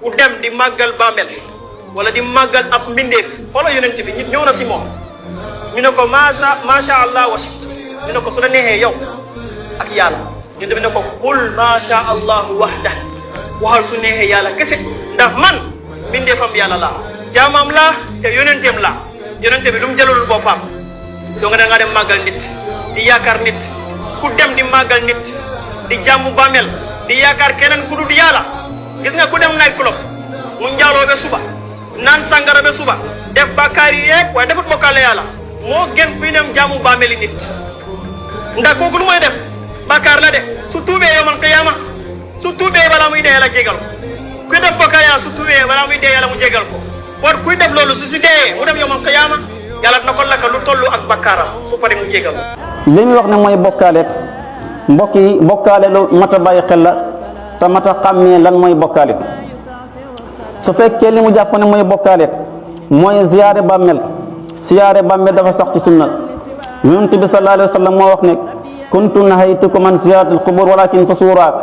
ku dem di màggal bàmmeel wala di màggal ab mbindeef xoolal yonent bi nit ñëw na si moom ñu ne ko macha allah wa sit ñu ne ko su la neexee yow ak yàlla yonent bi ne ko qul macha allah wahda waxal su neexee yàlla kese ndax man mbindeefam yàlla laa jaamam laa te yonenteem laa yonente bi lu mu jëlalul boppam doo nga da ngaa dem màggal nit di yaakaar nit ku dem di màggal nit di jàmm bàmmeel di yaakaar keneen ku dul yàlla gis nga ku dem night club mu njaaloo ba suba naan sàngara ba suba def bàkkaar yi yëpp waaye defut bokkaale yàlla moo gën kuy dem jàmm bàmmeeli nit ndax kooku lu mooy def bàkkaar la de su tuubee yawmal qiyaama su tuubee balaa muy dee yàlla jégal ko kuy def bokkaale yàlla su tuubee balaa muy dee yàlla mu jégal ko war kuy def loolu su si dee mu dem yawmal qiyaama yàlla na ko lakk lu tollu ak bakkaaram su pare mu jégal ko. li muy wax ne mooy bokkaale mbokk yi bokkaale lu mat a bàyyi xel la te mat a xàmmee lan mooy bokkaale su fekkee li mu jàpp ne mooy bokkaale mooy ziyaare bàmmeel dafa sax ci sunna yonent bi sallallahu alayhi wa sallam moo wax ne kuntu nahaytukum an ziyaaratil qubur walakin fa suura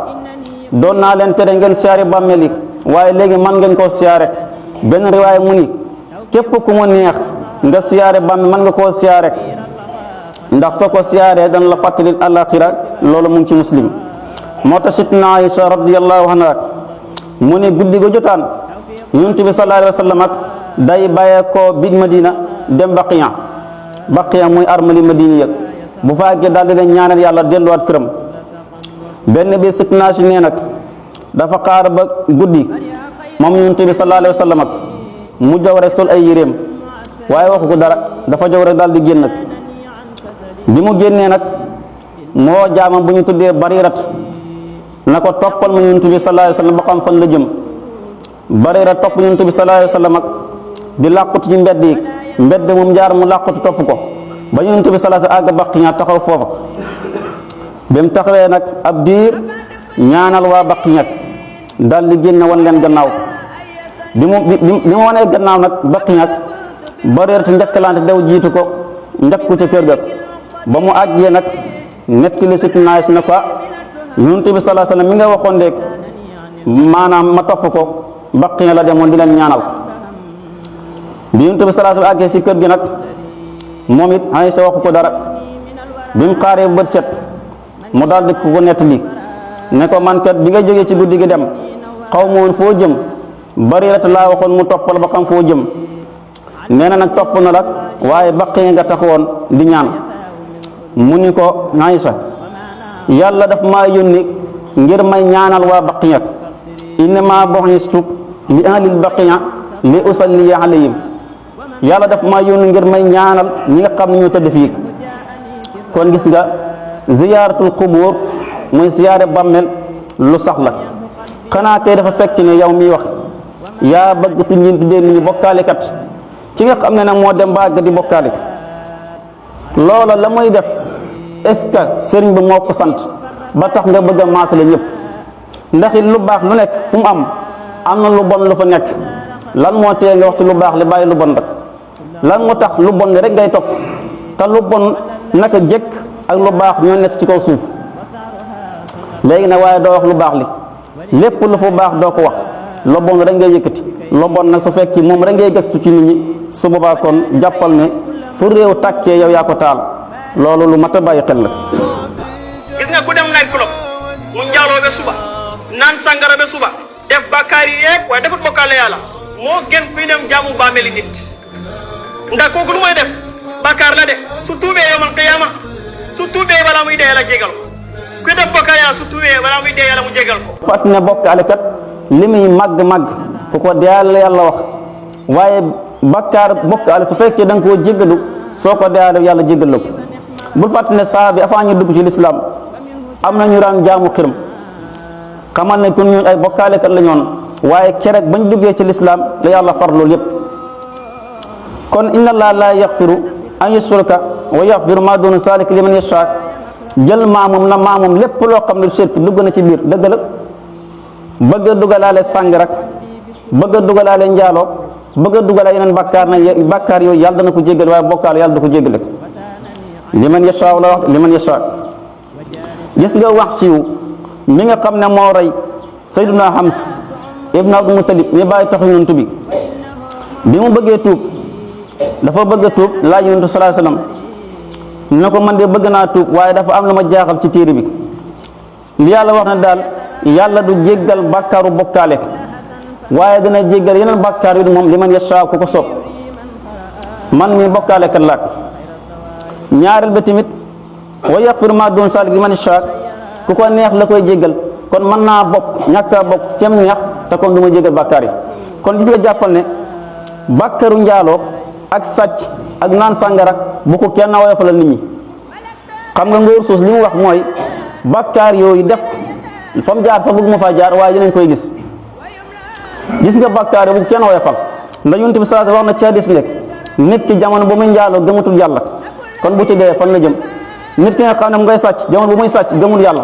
doon naa leen tere ngeen siyaare bàmmeel yi waaye léegi man ngeen koo siyaare benn riwaay mu ni képp ku mu neex nga siyaare bàmmeel man nga koo siyaare ndax soo ko siyaaree dana la fàttali alaxira loolu mu ngi ci muslim moo tax sitna Aïcha radiyallahu anha mu ne guddi ga jotaan yonent bi sallallahu alayhi wa sallam ak day bàyyee ko biir Madina dem Baqiya muy armali Madina yëg bu faagee daal di leen ñaanal yàlla delluwaat këram benn bi sitna si nee nag dafa xaar ba guddi moom yonent bi sallallahu alayhi wa sallam ak mu jow rek sol ay yéreem waaye waxu ko dara dafa jow rek daal di génn bi mu génnee nag moo jaamam bu ñu tuddee Barirat na ko toppal ma yonent bi sallallahu alayhi wa sallam ba xam fan la jëm Barirat topp yonent bi sallallahu alayhi wa sallam ak di làqutu ci mbedd yi mbedd moom jaar mu làqutu topp ko ba yonent bi sallallahu alayhi wa sallam àgg Baqiya taxaw foofa ba mu taxawee nag ab diir ñaanal waa Baqiya daal di génn wan leen gannaaw bi mu wanee gannaaw nag Baqiya Barirat njëkkalante daw jiitu ko njëkku ca kër ga ba mu àggee nag nettali sitna si ne ko yonent bi sallallahu alayhi wa sallam mi nga waxoon de maanaam ma topp ko Baqiya la demoon di leen ñaanal bi yonent bi sallallahu alayhi wa sallam àggee si kër gi nag moom it Aysa waxu ko dara bi mu xaaree bët set mu daal di ko nettali ne ko man kat bi nga jógee ci guddi gi dem xaw ma woon foo jëm Barirat laa waxoon mu toppal ba xam foo jëm nee na nag topp na la waaye Baqiya nga taxawoon di ñaan mu ni ko Aysa yàlla daf maa yónni ngir may ñaanal waa Baqiya innama bu'istu li ahlil Baqiya li usalli alayhim yàlla daf maa yónni ngir may ñaanal ñi nga xam ne ñu tëdd fii kon gis nga ziyaaratul qubur muy ziyaare bàmmeel lu sax la xanaa kay dafa fekk ne yow miy wax yaa bëgg tuñu tuddee nit ñi bokkaalekat ki nga xam ne nag moo dem ba àgg di bokkaale loola la muy def est-ce que sëriñ bi moo ko sant ba tax nga bëgg a maasale ñëpp ndax it lu baax lu nekk fu mu am na lu bon lu fa nekk lan moo tee nga waxtu lu baax li bàyyi lu bon rek lan moo tax lu bon li rek ngay topp te lu bon naka jëkk ak lu baax ñoo nekk ci kaw suuf léegi nag waaye doo wax lu baax li lépp lu fa baax doo ko wax lu bon rek ngay yëkkati lu bon nag su fekki moom rek ngay gëstu ci nit ñi su boobaa kon jàppal ne fu réew tàkkee yow yaa ko taal loolu lu mat a bàyyi xel la. gis nga ku dem night club mu njaaloo ba suba naan sàngara ba suba def bàkkaar yi yëpp waaye defut bokkaale yàlla moo gën kuy dem jaamu bàmmeeli nit ndax kooku lu mooy def bàkkaar la de su tuubee yawmal qiyaama su tuubee balaa muy dee yàlla jégal ko kuy def bokkaale yàlla su tuubee balaa muy dee yàlla mu jégal ko. fàtt ne bokkaale kat li muy màgg-màgg ku ko dee yàlla wax waaye bokkaale su fekkee da nga koo jéggalu soo ko dee yàlla jéggal la ko bul fàtt ne saa bi avant ñu dugg ci lislaam am na ñu daan jaamu xiram xamal ne kon ñun ay bokkaalekat la ñoon waaye keroog bañ duggee ci lislaam la yàlla far loolu yépp kon inna allaha la yaxfiru an yushraka wa yaxfiru ma duna zalika liman yasha jël maamum lépp loo xam ne shirk dugg na ci biir dëgg la bëgg a dugalaale sàng rek bëgg a dugalaale njaaloo bëgg a dugalaale yeneen bàkkaar yooyu yàlla dana ko jéggal waaye bokkaale yàlla da ko jéggale liman yasha la wax liman yasha gis nga wax siiw mi nga xam ne moo rey Sayyiduna Hamza ibn Abdul Muttalib mi bàyyi taxu yonent bi mu bëggee tuub dafa bëgg a tuub laaj yonent sallallahu alayhi wasallam ne ko man de bëgg naa tuub waaye dafa am lu ma jaaxal ci téere bi li yàlla wax na daal yàlla du jéggal bàkkaaru bokkaale waaye dina jéggal yeneen bàkkaar yi moom li man yashaa ku ko soob man mi bokkaale kat laak ñaareel ba tamit wa yaxfiru maa duuna zaalika liman yashaa ku ko neex la koy jéggal kon mën naa bokk ñàkk a bokk cem neex te kon du ma jéggal bàkkaar yi kon gis nga jàppal ne bàkkaaru njaaloo ak sàcc ak naan sàngara bu ko kenn woyofalal nit ñi xam nga ngóor suus li mu wax mooy bàkkaar yooyu def fa mu jaar sax bëgg ma faa jaar waaye dinañ koy gis nga bàkkaar bu kenn woyofal ndax Yonent bi sallallahu alayhi wasallam wax na ci hadis nekk nit ki jamono bu muy njaaloo gëmatul yàlla kon bu ci dee fan la jëm nit ki nga xam ne mu ngay sàcc jamono bu muy sàcc gëmul yàlla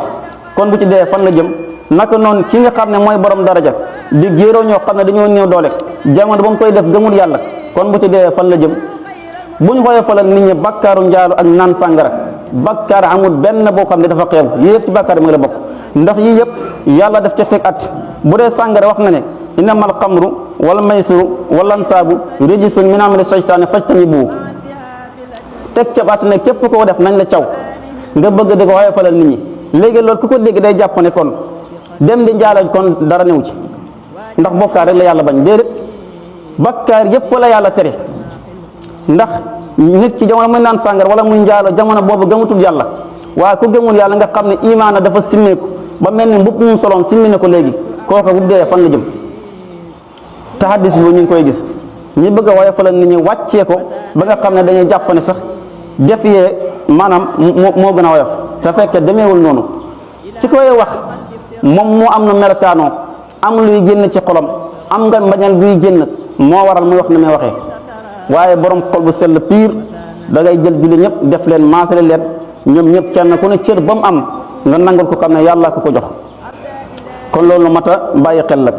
kon bu ci dee fan la jëm naka noonu ki nga xam ne mooy borom daraja di géeroo ñoo xam ne dañoo néew doole jamono ba mu koy def gëmul yàlla kon bu ci dee fan la jëm bu ñu woyofalal nit ñi bakkaaru njaalo ak naan sàngara bakkaar amul benn boo xam ne dafa xeebu yii yëpp ci bakkaar bi nga la bokk ndax yii yëpp yàlla daf ca teg at bu dee sàngara wax na ne innamal xamru wala maysiru wala ansaabu rijsun min amali seytaane fajtanibuuhu teg ca at ne képp koo def nañ la caw nga bëgg di ko woyofalal nit ñi léegi loolu ku ko dégg day jàpp ne kon dem di njaalo kon dara newu ci ndax bokkaar rek la yàlla bañ déedéet bakkaar yëpp la yàlla tere ndax nit ki jamono muy naan sàngar wala muy njaalo jamono boobu gëmatul yàlla waaye ku gëmul yàlla nga xam ne imaana dafa simmeeku ba mel ni mbubb mu soloon simmi ne ko léegi kooka bu dee fan la jëm te hadis bi ñu ngi koy gis ñi bëgg a woyofalal nit ñi wàccee ko ba nga xam ne dañuy jàpp ne sax def yee maanaam moo gën a woyof te fekk demeewul noonu ci koy wax moom moo am na melokaanoo am luy génn ci xolam am nga mbañal buy génn moo waral muy wax na may waxee waaye borom xol bu sell piir da ngay jël julli ñëpp def leen maasale leen ñoom ñëpp kenn ku ne cër ba mu am nga nangul ko xam ne yàlla ko ko jox kon loolu mat a bàyyi xel la